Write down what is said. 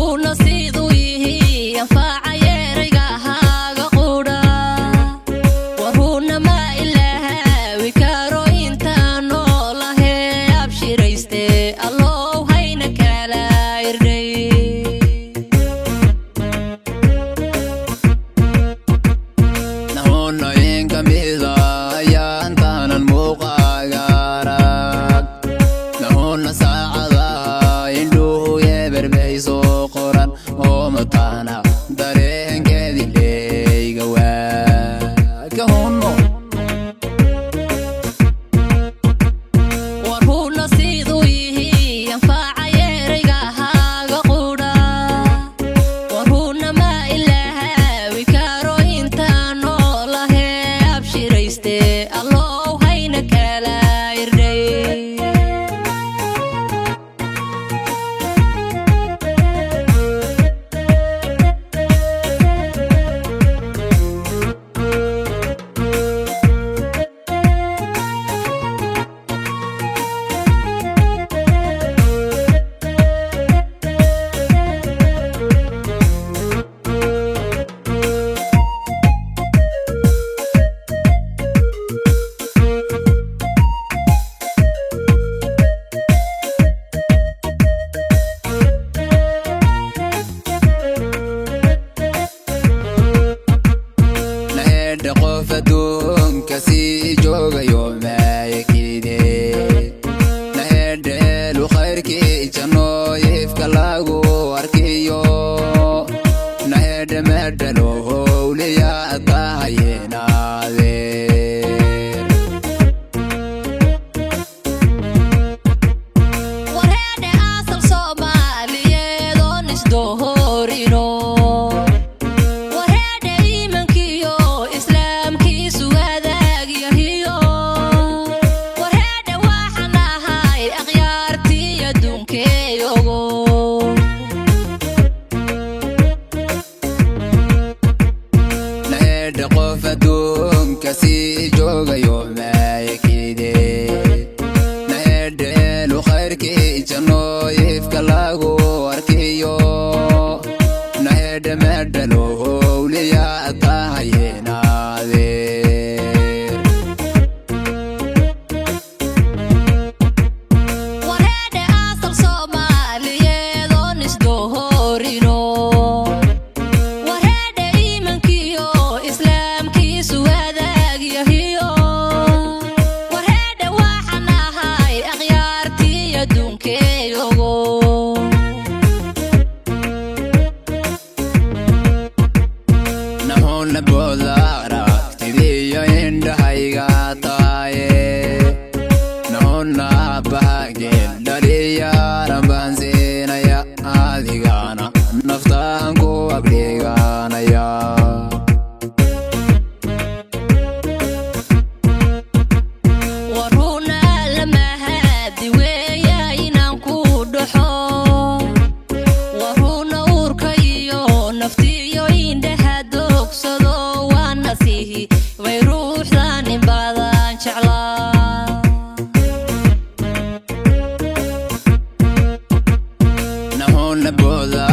Waruuna siduu yihi anfaaca yeeraygahaaga qudha. Waruuna ma ilaahawi karo intaan noolahee abshirayste Allow hayna kala irdhay. Nahoonooyin ka mida ayaantaanan muuqaagaarag. Nahoonna saacada indhuhu yeberbay soo qoran oo mataana dareenkeedii leeyga waa ka hunno. Waruuna siduu yihi anfaaca yeeraygahaaga qudha. Waruuna ma ilaahawi karo intaan noolahee abshirayste Allow hayna kala irdhay. Naheedha qof adduunka sii joogayo maayakide. Naheedheelu khayrkii jannooyifka lagu arkiyo. Naheedhe medhalo howliya tahayenaadeer. Warheedhe asal Soomaaliyeed oon isdohorino. Warheedhe iimankiyo islaamkiisu wadaagyahiyo. Warheedhe waxaan ahay akhyaartii adduunkeeyogo. Naheedhe qof adduunka sii joogayo maayakide. Naheedheelu khayrkii jannooyifka lagu arkiyo. Naheedhe medhalo howliya tahayenaadeer. Warheedhe asal Soomaaliyeed oon isdohorino. Warheedhe iimankiyo islaamkiisu wadaagyahiyo. Warheedhe waxaan ahay akhyaartii adduunkeeyogo. Nahoonna booda aragtidiyo indhahayga taaye. Nahoonna bahageen dhaliyaaran baan siinaya adigana naftaan ku agdhiganaya. Waruuna lamahadi weeya inaan ku dhaxo. Waruuna uurka iyo naftiyo indhaha doogsado waa nasihi way ruuxdan in badan jeclaa. Nahoonna booda